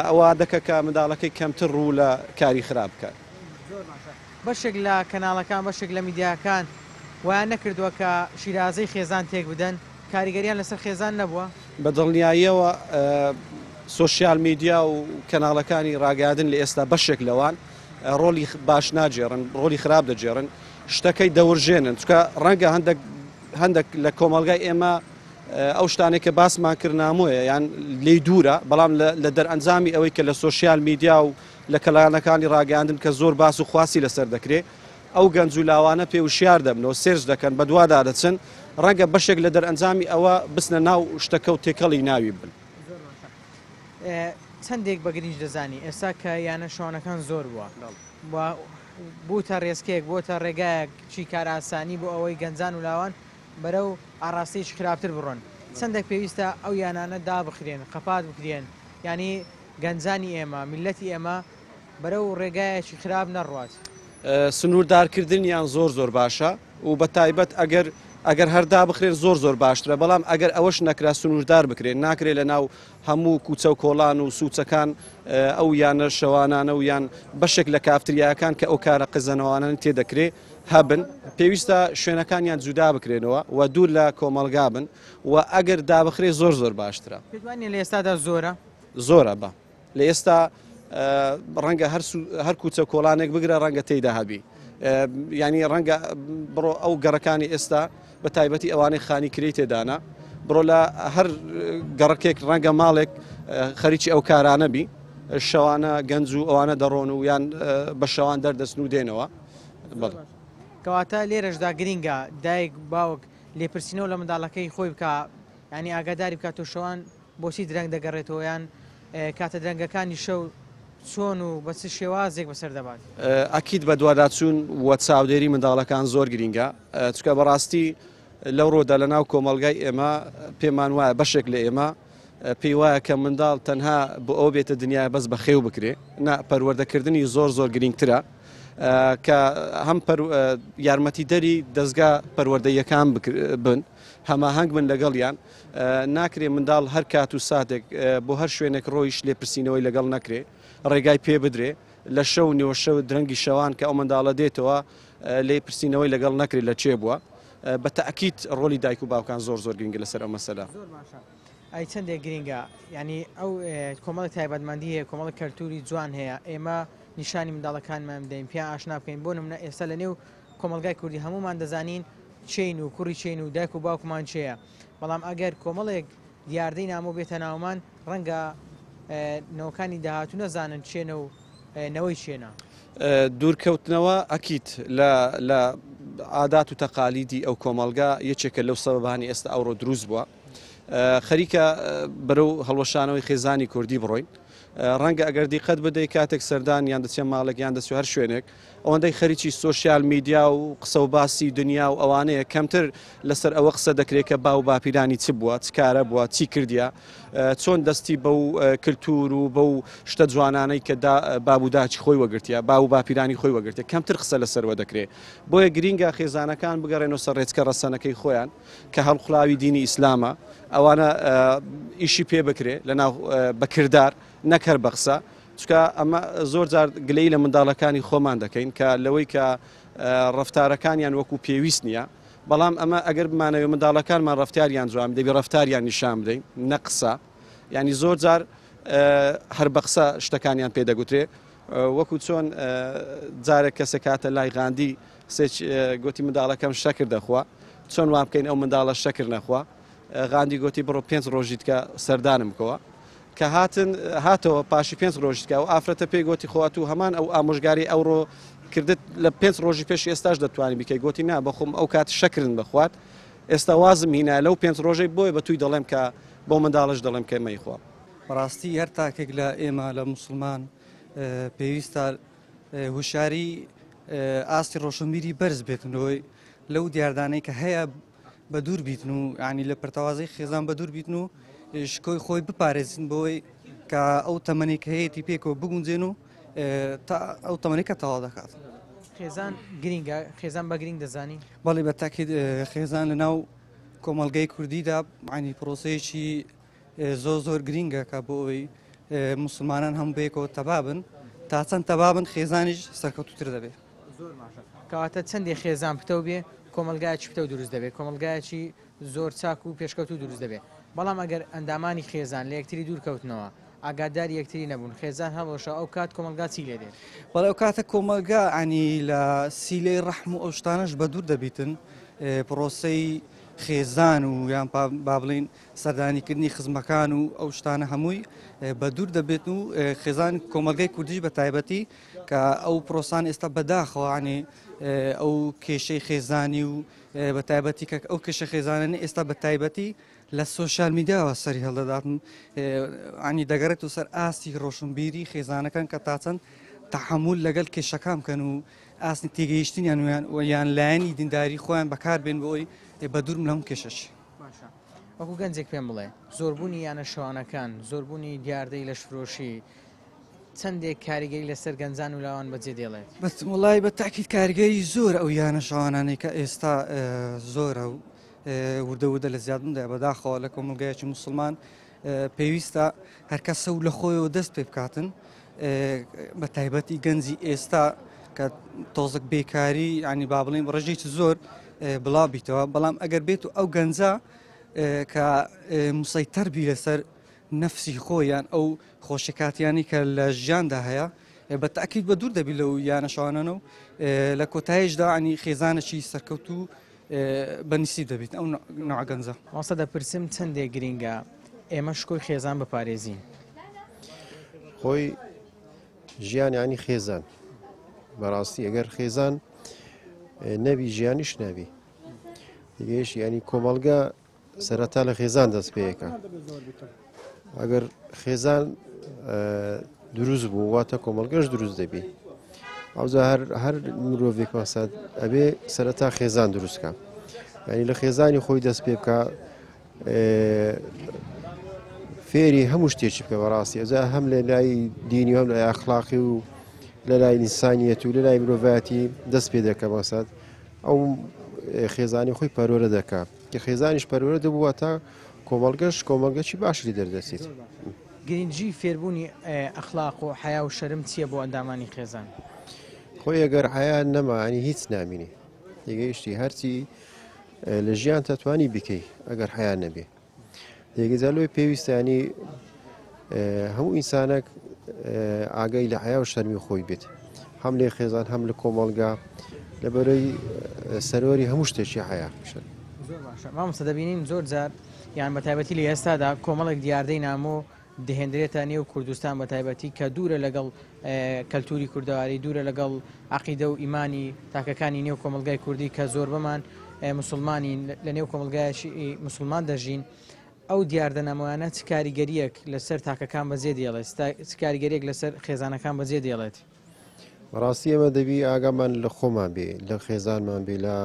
ئەوە دەکە کە منداڵەکەی کەمتر ڕوو لە کاری خراپ بکات. زۆر باشە بەشێک لە کەناڵەکان بەشێک لە میدیاکان وایان نەکردووە کە شیرازەی خێزان تێک بدەن کاریگەریان لەسەر خێزان نەبووە؟ بە دڵنیاییەوە سۆشیال میدیا و کەناڵەکانی ڕاگەیاندن لە ئێستا بەشێک لەوان ڕۆڵی باش ناگێڕن ڕۆڵی خراپ دەگێڕن شتەکەی دەورژێنن چونکە ڕەنگە هەندێک هەندێک لە کۆمەڵگای ئێمە ئەو شتانەی کە باسمان کرد نامۆیە یان لێی دوورە، بەڵام لە دەرئەنجامی ئەوەی کە لە سۆشیال میدیا و لە کەناڵەکانی ڕاگەیاندن کە زۆر باس و خواسی لەسەر دەکرێ، ئەو گەنج و لاوانە پێ وشیار دەبنەوە، search دەکەن، بەدوادا دەچن، ڕەنگە بەشێک لە دەرئەنجامی ئەوە بچنە ناو شتەکە و تێکەڵی ناوی بن. زۆر باشە. چەندێک بە گرنج دەزانی ئێستا کە یانە شەوانەکان زۆر بووە و بووتە ڕێچکەیەک، بووەتە ڕێگایەک چی کارئاسانی بۆ ئەوەی گەنجان و لاوان بەرەو ئاڕاستەیەکی خراپتر بڕۆن، چەندێک پێویستە ئەو یانانە دابخرێن، قەپات بکرێن، یانی گەنجانی ئێمە، میللەتی ئێمە بەرەو ڕێگایەکی خراپ نەڕوات. سنووردارکردنیان زۆر زۆر باشە و بە تایبەت ئەگەر ئەگەر هەر دابخرێن زۆر زۆر باشترە، بەڵام ئەگەر ئەوەش نەکرا سنووردار بکرێن، ناکرێ لە ناو هەموو کوچە و کۆڵان و سوچەکان ئەو یانە شەوانانە و یان بەشێک لە کافتریاکان کە ئەو کارە قێزەنەوانەن تێدەکرێ هەبن، پێویستە شوێنەکانیان جودا بکرێنەوە و دوور لە کۆمەڵگا بن و ئەگەر دابخرێ زۆر زۆر باشترە. پێت وا نییە لە ئێستادا زۆرە؟ زۆرە بە لە ئێستا ڕەنگە هەر کوچە کۆڵانێک بگرە ڕەنگە تێیدا هەبی یعنی ڕەنگە بڕۆ ئەو گەڕەکانی ئێستا بە تایبەتی ئەوانەی خانی کرێی تێدانە بڕۆ لە هەر گەڕەکێک ڕەنگە ماڵێک خەریکی ئەو کارانە بی شەوانە گەنج و ئەوانە دەڕۆن و یان بە شەوان دەردەچن و دێنەوە. بەڵێ. کەواتە لێرەشدا گرینگە دایک باوک لێپرسینەوە لە منداڵەکەی خۆی بکا یانی ئاگاداری بکات تۆ شەوان بۆچی درەنگ دەگەڕێتەوە یان کاتە درەنگەکانی شەو چۆن و بە چ شێوازێک بەسەر دەبات. ئەکید بەدواداچوون و چاودێری منداڵەکان زۆر گرینگە چونکە بەڕاستی لەوڕۆدا لەناو کۆمەڵگای ئێمە پێمان وایە بەشێک لە ئێمە پێی وایە کە منداڵ تەنها بۆ ئەوە بێتە دنیا بەس بەخێو بکرێ نا پەروەردەکردنی زۆر زۆر گرینگترە کە هەم یارمەتیدەری دەستگا پەروەردەیەکان بن هەماهەنگ بن لەگەڵیان ناکرێ منداڵ هەر کات و ساتێک بۆ هەر شوێنێک ڕۆیش لێپرسینەوەی لەگەڵ نەکرێ ڕێگای پێ بدرێ لە شەو نیوەشەو درەنگی شەوان کە ئەو منداڵە دێتەوە لێپرسینەوەی لەگەڵ نەکرێت لە چێ بووە بە تەئکید ڕۆلی دایک و باوکان زۆر زۆر گرنگە لەسەر ئەو مەسەلە. زۆر باشە ئەی چەندێک گرینگە یانی ئەو کۆمەڵی تایبەتمەندی هەیە کۆمەڵی کەلتوری جوان هەیە ئێمە نیشانی منداڵەکانمان بدەین پێیان ئاشنا بکەین بۆ نمونە ئێستا لە نێو کۆمەڵگای کوردی هەمومان دەزانین چێین و کوڕی چێین و دایک و باوکمان چێیە بەڵام ئەگەر کۆمەڵێک دیاردەی نامۆ بێتە ناومان ڕەنگە نەوەکانی داهاتوو نەزانن چێنە و نەوەی چێنە. دوورکەوتنەوە ئەکید لە لە عادات و تەقالیدی ئەو کۆمەڵگا یەکێکە لەو سەبەبانی ئێستا ئەوڕۆ دروست بووە خەریکە بەرەو هەڵوەشانەوەی خێزانی کوردی بڕۆین ڕەنگە ئەگەر دیقەت بدەی کاتێک سەردان یان دەچێ ماڵێک یان دەچێ هەر شوێنێک ئەوەندەی خەریکی سۆشیال میدیا و قسە و باسی دنیا و ئەوانەیە کەمتر لەسەر ئەوە قسە دەکرێت کە باو باپیرانی چ بووە چ کارە بووە چی کردیە چۆن دەستی بەو کلتور و بەو شتە جوانانەی کە باب و داچی خۆی وەگرتیە باو و باپیرانی خۆی وەگرتیە کەمتر قسە لەسەروە دەکرێت بۆیە گرینگە خێزانەکان بگەڕێنەوە سەر ڕێچکە ڕەسەنەکەی خۆیان کە هەڵقوڵاوی دینی ئیسلامە ئەوانە ئیشی پێ بکرێ لەناو بەکردار نەک هەر بە قسە چونکە ئەمە زۆر جار گلەیی لە منداڵەکانی خۆمان دەکەین کە لەوەی کە ڕەفتارەکانیان وەکو پێویست نییە بەڵام ئەمە ئەگەر بمانەوێ منداڵەکانمان ڕەفتاریان جوان دەبی ڕەفتاریان نیشان بدەین نە قسە یعنی زۆر جار. هەر بە قسە شتەکانیان پێ دەگوترێ. وەکو چۆن جارێک کەسێک هاتە لای غاندی قسەی گوتی منداڵەکەم شەکر دەخوا، چۆن وا بکەین ئەو منداڵە شەکر نەخوا؟ غاندی گوتی بڕۆ پێنج ڕۆژی دیکە سەردانم بکەوە. کە هاتن هاتەوە پاشی پێنج ڕۆژی دیکە ئەو ئافرەتە پێی گوتی خۆ ئەتوو هەمان ئەو ئامۆژگاری ئەوڕۆ کردت لە پێنج ڕۆژی پێش ئێستاش دەتوانی بیکەی. گوتی نا بەخۆم ئەو کات شەکرن بەخوات، ئێستا وازم هینا لەو پێنج ڕۆژەی، بۆیە بە توی دەڵێم کە بۆ منداڵش دەڵێم کە مەیخوا. بەڕاستی هەر تاکێک لە ئێمە لە موسڵمان پێویستە هوشیاری ئاستی ڕۆشنبیری بەرز بێتن لەوەی لەو دیاردانەی کە هەیە بە دوور بیتن و ینی لە پرتەوازەی خێزان بە دوور بیتن و شکۆی خۆی بپارێزن بۆی کە ئەو تەمەنی کە هەیەی پێکەوە بگونجێن و تا ئەو تەمەنی کە تەواو دەکات. خێزان گرینگە، خێزان بە گرینگ دەزانی؟ بەڵێ بە تاکید خێزان لە ناو کۆمەڵگەی کوردیدا عنی پرۆسەیەکی زۆر زۆر گرینگە کە بۆ ئەوەی موسڵمانان هەموو بەیەکەوە تەبا بن، تا چەند تەبا بن خێزانیش سەرکەوتووتر دەبێت. زۆر باشە. کەواتە چەندێ خێزان پتەو بێ کۆمەڵگایەکی پتەو دروست دەبێت، کۆمەڵگایەکی زۆر چاک و پێشکەوتوو دروست دەبێت. بەڵام ئەگەر ئەندامانی خێزان لە یەکتری دوور کەوتنەوە، ئاگاداری یەکتری نەبوون، خێزان هەڵوەشا، ئەو کات کۆمەڵگا چی لێ دێت؟ بەڵێ ئەو کاتە کۆمەڵگا عنی لە سیلەی ڕەحم و ئەو شتانەش بە دوور دەبیتن. پرۆسەی خێزان و یان با بڵێین سەردانیکردنی خزمەکان و ئەو شتانە هەمووی بە دوور دەبێت و خێزان کۆمەلگای کوردیش بە تایبەتی کە ئەو پرۆسان ئێستا بەداخەوانی ئەو کێشەی خێزانی و بە تایبەتی کە ئەو کێشە خێزانە ئێستا بە تایبەتی لە سۆشیال میدیاوە سەری هەڵدەداتن ینی دەگەڕێت و سەر ئاستی ڕۆشنبیری خێزانەکان کە تاچەند تەحمل لەگەڵ کێشەکان بکەن و ئاستی تێگەیشتنیان ویان لایەنی دینداری خۆیان بەکاربێن بۆ ئەوی بە دوورم لەم کێشەش. باشە وەکو گەنجێک پێم بڵێ زۆربوونی یانە شەوانەکان، زۆربوونی دیاردەی لەشفرۆشی چەندێک کاریگەری لەسەر گەنجان و لاوان بەجێ دێڵێت؟ بەس وڵی بە تاکیت کاریگەری زۆر ئەو یانە شەوانانەی کە ئێستا زۆرە و وردە وردە لە زیادبووندا بەداخەوە لە کۆمەڵگایەکی موسڵمان پێویستە هەرکەسە و لە خۆیەوە دەست پێ بکاتن بە تایبەتی گەنجی ئێستا کە تۆزک بێکاری ینی با بڵین ڕێژێکی زۆر بڵاو بیتەوە بەڵام ئەگەر بێت و ئەو گەنجە کە مسەیتەر بی لەسەر نەفسی خۆیان ئەو خۆشەکاتیانی کە لە ژیاندا هەیە بە تاکیت بە دوور دەبی لەو یانە شوانانە و لە کۆتاییشدا ینی خێزانێکی سەرکەوتوو بە نسیب دەبیت ئەو نوع گەنجە. مامۆستا دەپرسم چەندێک گرینگە ئێمە شکۆی خێزان بپارێزین؟ خۆی ژیان یانی خێزان بەڕاستی ئەگەر خێزان نەبی ژیانیش نابی دیگەیش ینی کۆمەڵگە سەرەتا لە خێزان دەست پێەکە ئەگەر خێزان دروست بوو واتە کۆمەڵگەش دروست دەبی ئەوجا هەر هەر مرۆڤێک مەسەد ئەبێ سەرەتا خێزان دروستکە ینی لە خێزانی خۆی دەست پێ بکە فێری هەموو شتێکی بکە بەڕاستی ئەجا هەم لە لای دینی هەم لە ئەخلاقی و لە لای ئینسانیەت و لە لای مرۆڤایەتی دەست پێ دەکە مەسەد ئەو خێزانی خۆی پەروەرە دەکا کە خێزانیش پەروەرە دەبووە تا کۆمەڵگەش کۆمەڵگەکی باش لێ دەردەچێت. گرنگی فێربوونی ئەخلاق و حەیا و شەرم چییە بۆ ئەندامانی خێزان؟ خۆی ئەگەر حەیا نەما ینی هیچ نامینی تێگەیشتی هەرچی لە ژیان تەتوانی بکەی ئەگەر حەیا نەبێ تێگەجا لۆی پێویستە ینی هەموو ئینسانێک ئاگای لە حەیا و شەرمی خۆی بێت هەم لێ خێزان هەم لە کۆمەڵگا لەبەرەی سەرۆری هەموو شتێکی حەیا شەرم. زۆر باشە مامۆستا دەبینین زۆر جار یان بە تایبەتی لە ئێستادا کۆمەڵێک دیاردەی نامۆ دەهێندرێتە نێو کوردستان بە تایبەتی کە دوورە لەگەڵ کەلتوری کوردەواری دوورە لەگەڵ عقیدە و ئیمانی تاکەکانی نێو کۆمەلگای کوردی کە زۆربەمان مسلمانین لە نێو کۆمەلگایکی مسلمان دەژین ئەو دیاردە نامۆیانە چ کاریگەریەک لەسەر تاکەکان بەجێ دێڵێت چ کاریگەریەک لەسەر خێزانەکان بەجێ دێڵێت؟ بەڕاستی ئێمە دەبی ئاگامان لە خۆمان بێ لە خێزانمان بێ لە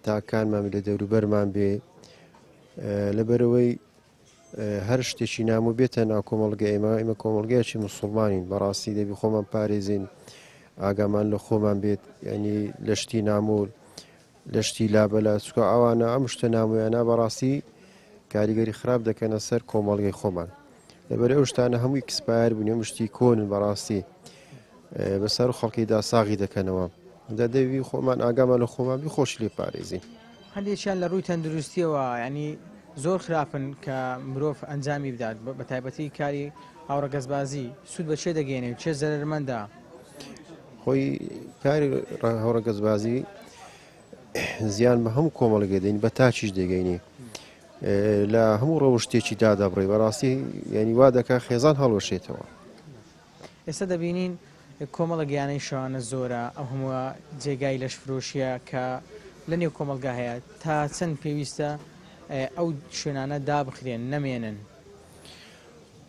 تاکانمان بێ لە دەوروبەرمان بێ لەبەرەوەی هەر شتێکی نامۆ بێتە ناو کۆمەڵگە ئێمە ئێمە کۆمەڵگەیەکی مسلمانین بەڕاستی دەبی خۆمان پارێزین ئاگامان لە خۆمان بێت ینی لە شتی نامۆ لە شتی لابەلا چکە ئەوانە ئەم شتە نامۆیانە بەڕاستی کاریگەری خراپ دەکەنە سەر کۆمەڵگەی خۆمان لەبەر ئەو شتانە هەمووی expire بوون ئەم شتی کۆنن بەڕاستی بەسەر خەڵکیدا ساغی دەکەنەوە دا دەوی خۆمان ئاگامان لە خۆمان بی خۆش لێ پارێزین. هەندێکیان لە ڕووی تەندروستیەوە ینی زۆر خراپن کە مرۆڤ ئەنجامی بدات بە تایبەتی کاری هاوڕەگەزبازی سوود بە کێ دەگەیەنێ و کێ زەرەرمەندە؟ خۆی کاری هاوڕەگەزبازی زیان بە هەموو کۆمەڵگە دەین بە تاکیش دەگەینی لە هەموو ڕەوشتێکی دادەبڕی بەڕاستی یعنی وا دەکا خێزان هەڵوەشێتەوە. ئێستا دەبینین کۆمەڵێک یانەی شەوانە زۆرە، ئەو هەمووە جێگای لەشفرۆشییە کە لە نێو کۆمەڵگا هەیە، تا چەند پێویستە ئەو شوێنانە دابخرێن، نەمێنن؟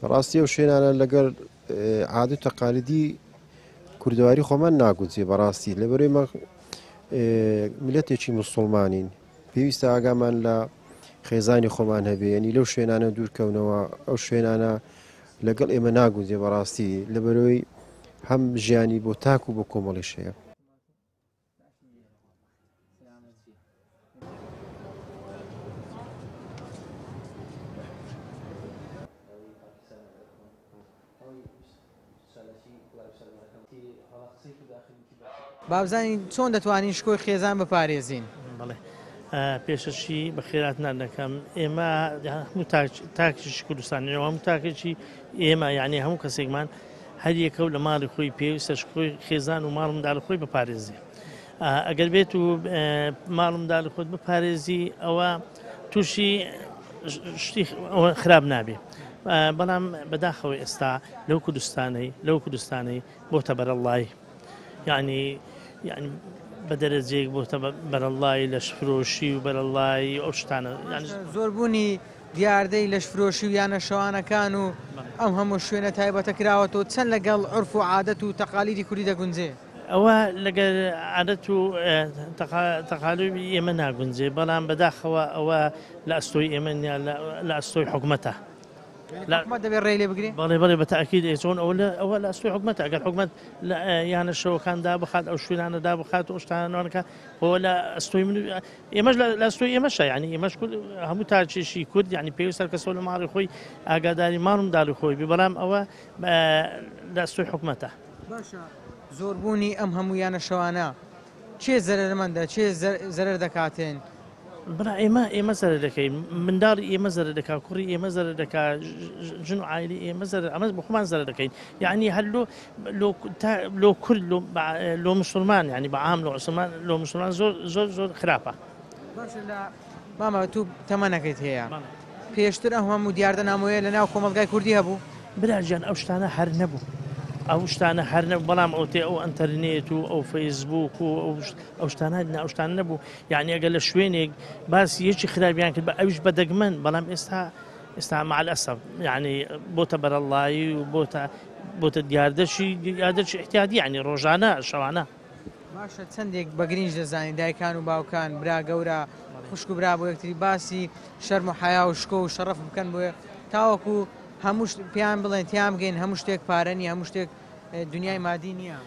بەڕاستی ئەو شوێنانە لەگەڵ عادە و تەقالیدی کوردەواری خۆمان ناگونجێ بەڕاستی لەبەرەی مە میلەتێکی مسلمانین پێویستە ئاگامان لە خێزانی خۆمان هەبێ ینی لەو شوێنانە دوورکەونەوە ئەو شوێنانە لەگەڵ ئێمە ناگونجێ بەڕاستی لەبەرەوەی هەم ژیانی بۆ تاک و بۆ کۆمەڵیش هەیە. با بزانین چۆن دەتوانین شکۆی خێزان بپارێزین؟ بەڵێ پێشەکی بەخێراتنان دەکەم ئێمە هەموو تاکێکی کوردستانی هەموو تاکێکی ئێمە یعنی هەموو کەسێکمان هەر یەکە و لە ماڵی خۆی پێویستە شکۆی خێزان و ماڵ منداڵ خۆی بپارێزی ئەگەر بێت و ماڵ منداڵی خۆت بپارێزی ئەوە تووشی شتی خراپ نابێ بەڵام بەداخەوە ئێستا لەو کوردستانەی لەو کوردستانەی بۆتە بەرەڵڵایی یعنی یعنی بە دەرەجەیەک بۆتە بەرەڵڵایی لەشفرۆشی و بەرەڵڵایی ئەو شتانە یعنی زۆربوونی دیاردەی لەشفرۆشی و یانە شەوانەکان و ئەم هەموو شوێنە تایبەتە کراوەتەوە چەند لەگەڵ عورف و عادەت و تەقالیدی کوردی دەگونجێ؟ ئەوە لەگەر عادەت و تەقالیدی ئێمە ناگونجێ بەڵام بەداخەوە ئەوە لە ئەستۆی ئێمە نیە لە ئەستۆی حکومەتە. حکومەت دەبێت ڕێی لێ بگرێ؟ بەڵێ بەڵێ بە تاکید ئێ چۆن ئەوە لە ئەوە لە ئەستۆی حکومەتە ئەگەر حکومەت لە یانە شەوەکان دابخات ئەو شوێنانە دابخات و شتانەکە ئەوە لە ئەستۆی من ئێمەش لە ئەستۆی ئێمەشە یعنی ئێمەش هەموو تاکێکی کورد یعنی پێویستە کەسەوە لە ماڵی خۆی ئاگاداری ماڵ و منداڵی خۆی بێ بەڵام ئەوە لە ئەستۆی حکومەتە. باشە زۆربوونی ئەم هەموو یانە شەوانە کێ زەرەرمەندە کێ زەرەر دەکاتن؟ برا ئێمە ئێمە زەرەر دەکەین منداڵی ئێمە زەرەر دەکا کوڕی ئێمە زەرەر دەکا ژن و عایلی ئێمە زەرەر ئەمە بە خۆمان زەرەر دەکەین یعنی هەر لۆ لۆ لۆ کورد لۆ لۆ مسلمان یعنی بە عام لۆ عوسمان لۆ مسلمان زۆر زۆر زۆر خراپە. باشە لە مامە تو تەمەنەکەیت هەیە پێشتر ئەو هەموو دیاردە نامۆیە لە ناو کۆمەڵگای کوردی هەبوو؟ برا گیان ئەو شتانە هەر نەبوو ئەو شتانە هەر نەبوو بەڵام ئەو تێ ئەو ئەنتەرنێت و ئەو فەیسبوک و ئەو ئەو شتانە نا ئەو شتانە نەبوو یعنی ئەگەر لە شوێنێک باسی یەکی خراپیان کرد بە ئەویش بە دەگمەن بەڵام ئێستا ئێستا مع الاسف یعنی بۆتە بەرەڵڵایی و بۆتە بۆتە دیاردەشی دیاردەشی احتیادی یعنی ڕۆژانە شەوانە. باشە چەندێک بە گرینج دەزانی دایکان و باوکان برا گەورە خوشک و برا بۆ یەکتری باسی شەرم و حەیا و شکۆ و شەڕەف بکەن بۆیە تاوەکو هەموو پێیان بڵێن تیان بگەین هەموو شتێک پارە نییە هەموو شتێک دنیای مادی نییە.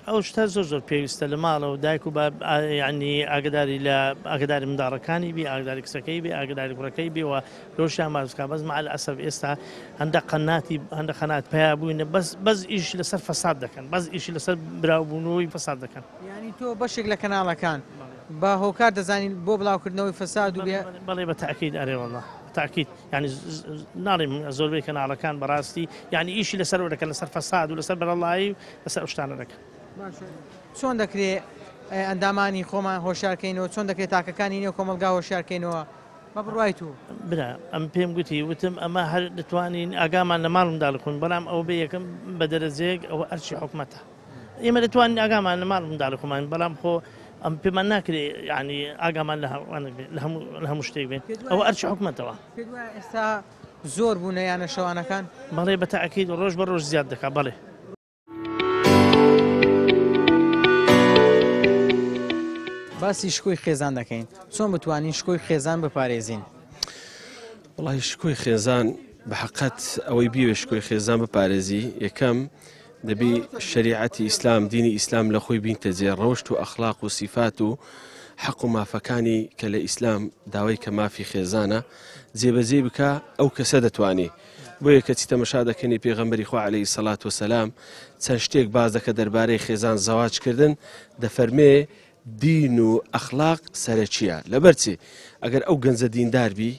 ئەو شتە زۆر زۆر پێویستە لە ماڵەوە دایک و باب یعنی ئاگداری لە ئاگداری منداڵەکانی بی ئاگداری کچەکەی بێ ئاگداری کوڕەکەی بێ و لۆشیان باس بکا بەس مع الاسف ئێستا هەندە قەناتی هەندە قەنات پیا بووینە بەس بەس ئیش لەسەر فەساد دەکەن بەس ئیشی لەسەر براوبوونەوەی فەساد دەکەن. یانی تۆ بەشێک لە کەناڵەکان بە هۆکار دەزانی بۆ بڵاوکردنەوەی فەساد و بێ. بەڵێ بە تەئکید ئەرێ وەڵا بە تەئکید یانی ناڵێم زۆربەی کەناڵەکان بەڕاستی یانی ئیشی لەسەر ئەوە دەکەن لەسەر فەساد و لەسەر بەرەڵایی و لەسەر ئەو شتانە دەکەن. باشە چۆن دەکرێ ئەندامانی خۆمان هۆشیار کەینەوە چۆن دەکرێ تاکەکانی نێو کۆمەڵگا هۆشیار کەینەوە بە بڕوای تو؟ برا ئەم پێم گوتی وتم ئەمە هەر دەتوانین ئاگامان لە ماڵ منداڵی خۆین بەڵام ئەوە بێ یەکەم بە دەرەجەیەک ئەوە ئەرکی حکومەتە ئێمە دەتوانین ئاگامان لە ماڵ منداڵی خۆمان بەڵام خۆ ئەم پێمان ناکرێ یعنی ئاگامان لە هەموو لە هەموو شتێک بێت ئەوە ئەرکی حکومەتەوە. پێت وایە ئێستا زۆر بوونە یانە شەوانەکان؟ بەڵێ بە تەئکید ڕۆژ بە ڕۆژ زیاد دەکات بەڵێ. باسی شکۆی خێزان دەکەین چۆن بتوانین شکۆی خێزان بپارێزین؟ وڵی شکۆی خێزان بە حقەت ئەوەی بیوێ شکۆی خێزان بپارێزی یەکەم دەبی شریعەتی ئیسلام دینی ئیسلام لە خۆی بینتە جێ ڕەوشت و ئەخلاق و سیفات و حەق و مافەکانی کە لە ئیسلام داوای کە مافی خێزانە جێبەجێ بکە ئەو کەسە دەتوانێ بۆیە کەچی تەمەشا دەکەنی پێغەمبەری خوا عەلەیهی سەڵات وسەلام چەند شتێک باس دەکە دەربارەی خێزان زەواج کردن دەفەرمێ دین و ئەخلاق سەرەکیە لەبەرچی ئەگەر ئەو گەنجە دیندار بی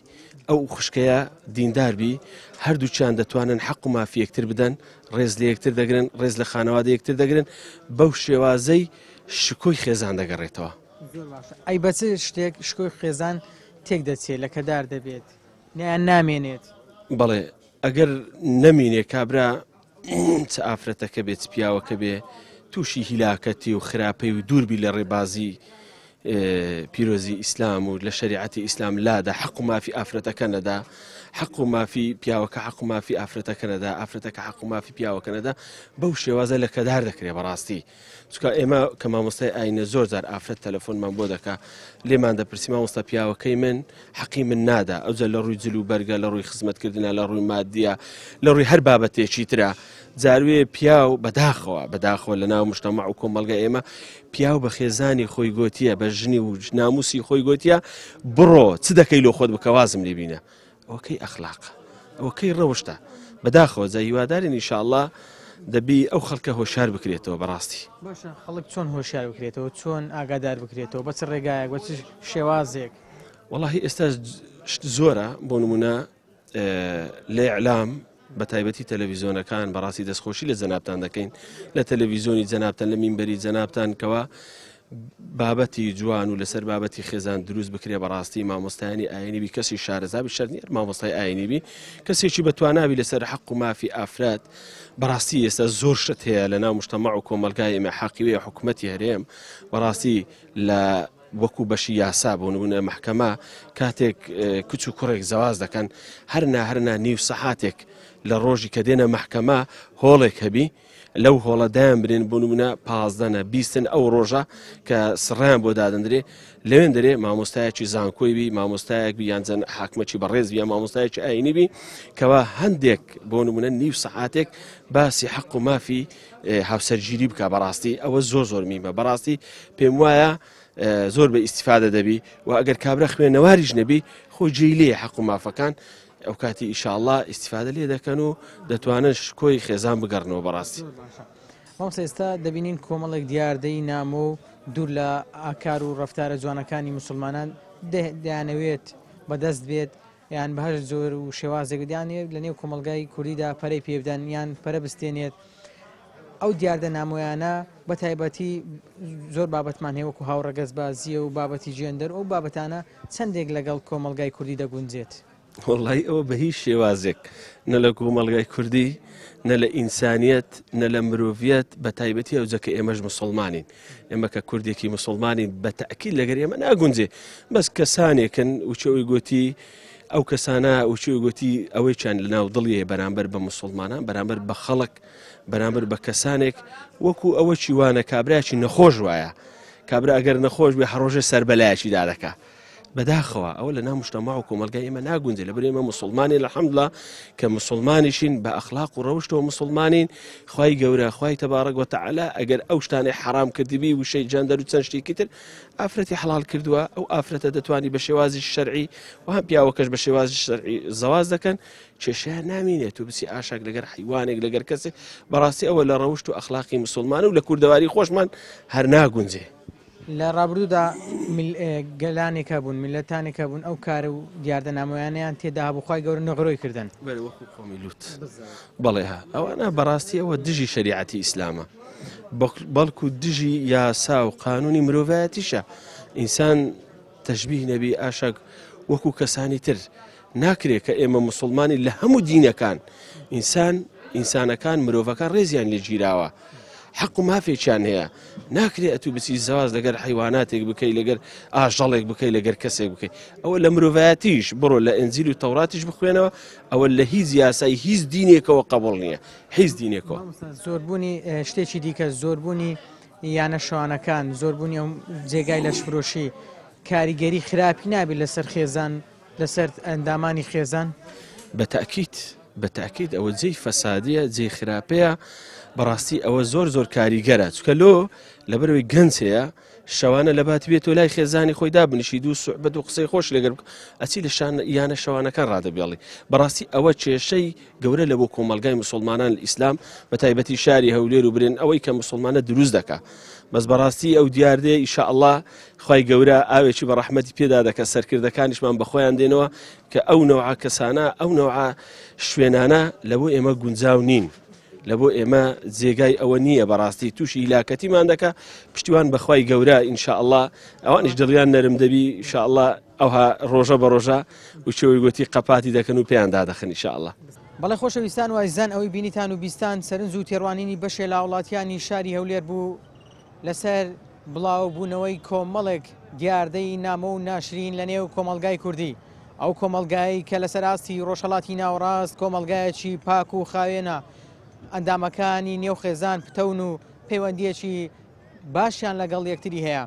ئەو خوشکەیە دیندار بی هەردووکیان دەتوانن حەق و مافی یەکتر بدەن ڕێز لە یەکتر دەگرن ڕێز لە خانەوادە یەکتر دەگرن بەو شێوازەی شکۆی خێزان دەگەڕێتەوە. زۆر باشە ئەی بە چ شتێک شکۆی خێزان تێک دەچێت لەکەدار دەبێت نیان نامێنێت؟ بەڵێ ئەگەر نەمینێ کابرا چ ئافرەتەکە بێ چ پیاوەکە بێ تووشی هیلاکەتی و خراپەی و دووربی لە ڕێبازی پیرۆزی ئیسلام و لە شریعەتی ئیسلام لادا حەق و مافی ئافرەتەکە نەدا حەق و مافی پیاوەکە حەق و مافی ئافرەتەکە نەدا ئافرەتەکە حەق و مافی پیاوەکە نەدا بەو شێوازە لە کەدار دەکرێ بەڕاستی چونکە ئێمە کە مامۆستای ئاینە زۆر جار ئافرەت تەلەفۆنمان بۆ دەکا لێمان دەپرسی مامۆستا پیاوەکەی من حەقی من نادا ئەوجا لە ڕووی جل و بەرگە لە ڕووی خزمەتکردنا لە ڕووی مادیە لە ڕووی هەر بابەتێکی ترە جاروێ پیاو بەداخەوە بەداخەوە لە ناو مشتەمە و کۆمەڵگە ئێمە پیاو بە خێزانی خۆی گوتیە بە ژنی و ناموسی خۆی گوتیە بڕۆ چ دەکەی لۆ خۆت بکە وازم لێبینە ئەوە کەی ئەخلاقە؟ ئەوە کەی ڕەوشتە؟ بەداخەوە جا هیوادارین ئیشاڵڵا دەبی ئەو خەڵکە هۆشیار بکرێتەوە بەڕاستی. باشە خەڵک چۆن هۆشیار بکرێتەوە چۆن ئاگادار بکرێتەوە بە چ ڕێگایەک بە چ شێوازێک؟ وەڵاهی ئێستا شت زۆرە بۆ نمونە لە ئیعلام بە تایبەتی تەلەڤیزۆنەکان بەڕاستی دەستخۆشی لە جەنابتان دەکەین لە تەلەڤیزۆنی جەنابتان لە مینبەری جەنابتان کەوا بابەتی جوان و لەسەر بابەتی خێزان دروست بکرێ بەڕاستی مامۆستایانی ئاینی بی کەسی شارەزابی شەر نیە مامۆستای ئاینی بی کەسێکی بەتواناوی لەسەر حەق و مافی ئافرەت بەڕاستی ئێستا زۆر شت هەیە لە ناو مشتەمەع و کۆمەلگای ئێمە حەقیوەیە حکوومەتی هەرێم بەڕاستی لە وەکو بەشی یاسا بۆ نمونە مەحکەمە کاتێک کچ و کوڕێک زەواز دەکەن هەرنا هەرنا نیو سەعاتێک لە ڕۆژی کە دێنە مەحکەمە هۆڵێک هەبی لەو هۆڵە دایان برێن بۆ نمونە پازدەنە بیستن ئەو ڕۆژە کە سڕیان بۆ دادەندرێ لەوێن دەرێ مامۆستایەکی زانکۆی بی مامۆستایەک بی یان جەن حاکمەکی بەڕێز بی مامۆستایەکی ئاینی بی کەوا هەندێک بۆ نمونە نیو سەعاتێک باسی حەق و مافی هاوسەرگیری بکە بەڕاستی ئەوە زۆر زۆر میمە بەڕاستی پێم وایە زۆر بە ئیسیفادە دەبی و ئەگەر کابرا خوێنەواریش نەبی خۆ جێی لێ حەق و مافەکان ئەو کاتی ئیشاءاللە ئیسیفادە لێ دەکەن و دەتوانن شکۆی خێزان بگەڕنەوە بەڕاستی. مامۆستا ئێستا دەبینین کۆمەڵێک دیاردەی نامۆ و دوور لە ئاکار و ڕەفتارە جوانەکانی موسڵمانان دەیانەوێت بەدەست بێت یان بە هەر جۆر و شێوازێک دەیانەوێت لە نێو کۆمەڵگای کوردیدا پەرەی پێ بدەن یان پەرە بستێنێت ئەو دیاردە نامۆیانە بە تایبەتی زۆر بابەتمان هەیە وەکو هاوڕەگەزبازیە و بابەتی جێندەر ئەو بابەتانە چەندێک لەگەڵ کۆمەڵگای کوردی دەگونجێت؟ وەڵی ئەوە بە هیچ شێوازێک نە لە کۆمەڵگای کوردی نە لە ئینسانیەت نە لە مرۆڤیەت بە تایبەتی ئەوجە کە ئێمەش مسلمانین ئێمە کە کوردێکی مسلمانین بە تەئکید لەگەر ئێمە ناگونجێ بەس کەسانێکن وچەوەی گوتی ئەو کەسانە وچەوەی گوتی ئەوەی چیان لە ناو دڵیە بەرامبەر بە مسلمانان بەرامبەر بە خەڵک بەرامبەر بە کەسانێک وەکو ئەوە چیوانە کابراکی نەخۆش وایە کابرا ئەگەر نەخۆش بێ هەڕۆژێ سەر بەلایەکی دادەکا بەداخەوە ئەوە لە ناو مجتەمەع و کۆمەڵگای ئێمە ناگونجێ لەبەر ئێمە موسڵمانین الحمدلله کە موسڵمانیشین بە ئەخلاق و ڕەوشتەوە موسڵمانین خوای گەورە خوای تەبارەک وتەعالا ئەگەر ئەو شتانەی حەرام کردبی وشەی جەندەر و چەند شتێکی تر ئافرەتی حەڵال کردووە ئەو ئافرەتە دەتوانی بە شێوازی شەرعی و هەم پیاوەکەش بە شێوازی شەرعی زەواز دەکەن کێشەیان نامینێت و بچی ئاشاک لەگەر حیوانێک لەگەر کەسێک بەڕاستی ئەوە لە ڕەوشت و ئەخلاقی مسلمان و لە کوردەواری خۆشمان هەر ناگونجێ. لە ڕابردوودا گەلانێک هەبوون، میللەتانێک هەبوون ئەو کار و دیاردە نامۆیانەیان تێدا هەبوو، خوای گەورە نغرۆی کردن. بەلێ وەکو قەومی لوت. بەڵێ ها ئەوانە بەڕاستی ئەوە دژی شەریعەتی ئیسلامە بەڵکو دژی یاسا و قانونی مرۆڤایەتیشە ئینسان تەشبیه نەبی ئاشک وەکو کەسانی تر ناکرێت کە ئێمە مسلمانی لە هەموو دینەکان ئینسان ئینسانەکان مرۆڤەکان ڕێزیان لێگیراوە حەق و مافێکیان هەیە ناکرێ ئەتوو بچی زەواز لەگەر حیواناتێک بکەی لەگەر ئاژەڵێک بکەی لەگەر کەسێک بکەی ئەوە لە مرۆڤایەتیش بڕۆ لە ئنجیل و تەوراتیش بخوێنەوە ئەوە لە هیچ یاسای هیچ دینێکەوە قبوڵ نییە هیچ دینێکەوە. زۆربوونی شتێکی دیکە زۆربوونی یانە شەوانەکان زۆربوونی ئەو جێگای لەشفرۆشی کاریگەری خراپی نابێت لەسەر خێزان لەسەر ئەندامانی خێزان؟ بە تەئکید بە تەئکید ئەوە جێی فەسادیە جێی خراپەیە بەڕاستی ئەوە زۆر زۆر کاریگەرە چکە لۆ لەبەرەوەی گەنج هەیە شەوانە لە باتی بێتەوە لای خێزانی خۆی دابنیشی دوو سوعبەت و قسەی خۆش لەگەر ئەچی لە شان یانە شەوانەکان ڕادەبێڵی بەڕاستی ئەوە کێشەی گەورە لە بۆ کۆمەلگای مسلمانان ئیسلام بە تایبەتی شاری هەولێر و برێن ئەوەی کە مسلمانە دروست دەکا. بەس بەڕاستی ئەو دیاردەیە ئیشاءاللە خوای گەورە ئاوێکی بە ڕەحمەتی پێدا دەکە سەرکردەکانیشمان بەخۆیان دێنەوە کە ئەو نەوعە کەسانە ئەو نەوعە شوێنانە لە بۆ ئێمە گونجاو نین لە بۆ ئێمە جێگای ئەوە نییە بەڕاستی تووشی هیلاکەتیمان دەکە پشتیوان بەخوای گەورە ئینشاءاللە ئەوانیش دڵیان نەرم دەبی ئینشاءاللە ئەوها ڕۆژە بە ڕۆژە و چێوەی گوتی قەپاتی دەکەن و پێیان دادەخن ئینشاءاللە. بەڵێ خۆشەویستان و ئازیزان ئەوەی بینیتان و بیستان سەرنج و تێڕوانینی بەشێ لە هاوڵاتیانی شاری هەولێر بوو لەسەر بڵاوبوونەوەی کۆمەڵێک دیاردەی نامۆ و ناشرین لە نێو کۆمەڵگای کوردی ئەو کۆمەڵگایەی کە لەسەر ئاستی ڕۆژهەڵاتی ناوەڕاست کۆمەڵگایەکی پاک و خاوێنە ئەندامەکانی نێو خێزان پتەون و پەیوەندیەکی باشیان لەگەڵ یەکتری هەیە.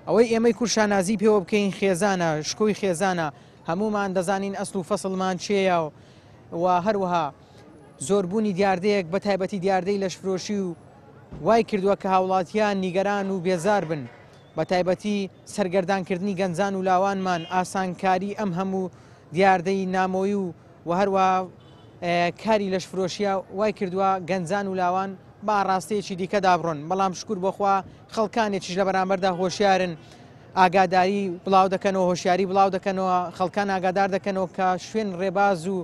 ئەوەی ئێمەی کورد شانازی پێوە بکەین خێزانە، شکۆی خێزانە، هەموومان دەزانین ئەسڵ و فەسڵمان چێیە و هەروەها زۆربوونی دیاردەیەک بە تایبەتی دیاردەی لەشفرۆشی و وای کردووە کە هاوڵاتیان نیگەران و بێزار بن بە تایبەتی سەرگەردانکردنی گەنجان و لاوانمان ئاسانکاری ئەم هەموو دیاردەی نامۆیی و و هەروەها کاری لەشفرۆشیە وای کردووە گەنجان و لاوان بە ئاڕاستەیەکی دیکەدا بڕۆن، بەڵام شکور بۆ خوا خەڵکانێکیش لە بەرامبەردا هۆشیارن ئاگاداری بڵاو دەکەنەوە هۆشیاری بڵاو دەکەنەوە خەڵکان ئاگادار دەکەنەوە کە شوێن ڕێباز و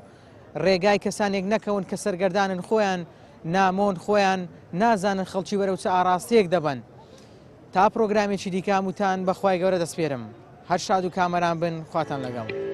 ڕێگای کەسانێک نەکەون کە سەرگەردانن خۆیان نامۆن خۆیان نازانن خەڵکی بەرەو چ ئاڕاستەیەک دەبەن. تا پرۆگرامێکی دیکە هەمووتان بە خوای گەورە دەسپێرم. هەر شاد و کامەران بن خواتان لەگەڵ.